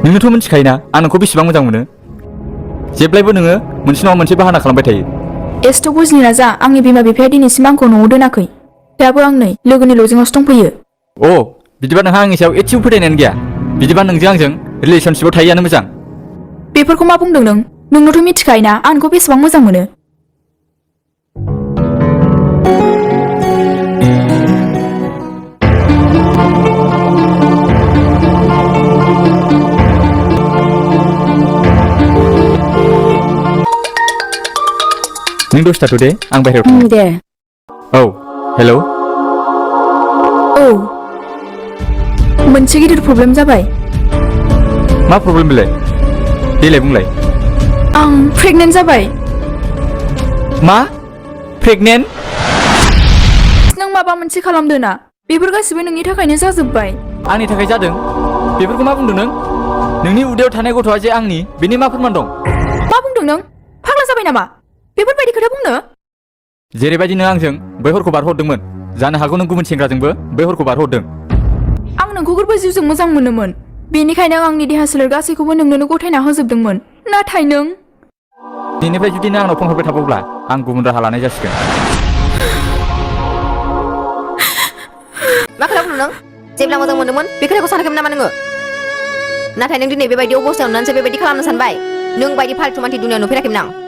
नोंथ' मिथिखायोना आं नोंखौ बेसेबां मोजां मोनो जेब्लायबो नोङो मोनसे नङा मोनसे बाहाना खालामबाय थायो एस्ट' बुजिनो नाजा आंनि बिमा बिफाया दिनैसिम आंखौ न'आव दोनाखै दाबो आं नै लोगोनि लजिंआवसो दंफैयो अ बिदिबा नोंहा आंनि सायाव एसेबो फोथायनायानो गैया बिदिबा नोंजों आंजों रिलेसनशिपआव थायैआनो मोजां बेफोरखौ मा बुंदों नोंनोथ' मिथिखायोना आं नोंखौ बेसेबां मोजां मोनो नों दसे थाथ' दे आं बाहेरायाव थांनि दे औ हेलौ औ मोनसे गिदिर प्रब्लेम जाबाय मा प्रब्लेम बेलाय देलाय बुंलाय आं प्रेगनेन्ट जाबाय मा प्रेगनेन्ट नों माबा मोनसे खालामदो ना बेफोर गासिबो नोंनि थाखायनो जाजोब्बाय आंनि थाखाय जादों बेफोरखौ मा बुंदों नों नोंनि उदैयाव थानाय गथ'आ जे आंनि बेनि मा फोरमान दं मा बुंदों नों फाग्ला जाबाय नामा बेफोरबायदि खोथा बुंनो जेरैबायदि नों आंजों बै हरखौ बारहरदोंमोन जानो हागौ नों गुबुन सेंग्राजोंबो बै हरखौ बारहरदों आं नोंखौ गोरबो जिउजों मोजां मोनोमोन बेनिखायनो आं आंनि देहा सोलेर गासैखौबो नोंनोनो गथायना होजोबदोंमोन नाथाय नों दिनैनिफ्राय जुदि नों आंनाव फन हरबाय थाबावब्ला आं गुबुन राहा लानाय जासिगोन मा खोथा बुंदों नों जेब्ला मोजां मोनदोंमोन बे खोथाखौ सानाखैमोन नामा नोङो नाथाय नों दिनै बेबायदि अबस्थायाव नुनानैसो बेबायदि खालामनो सानबाय नों बायदि फाल्थु मानसि दुनियाव नुफेराखैमोन आं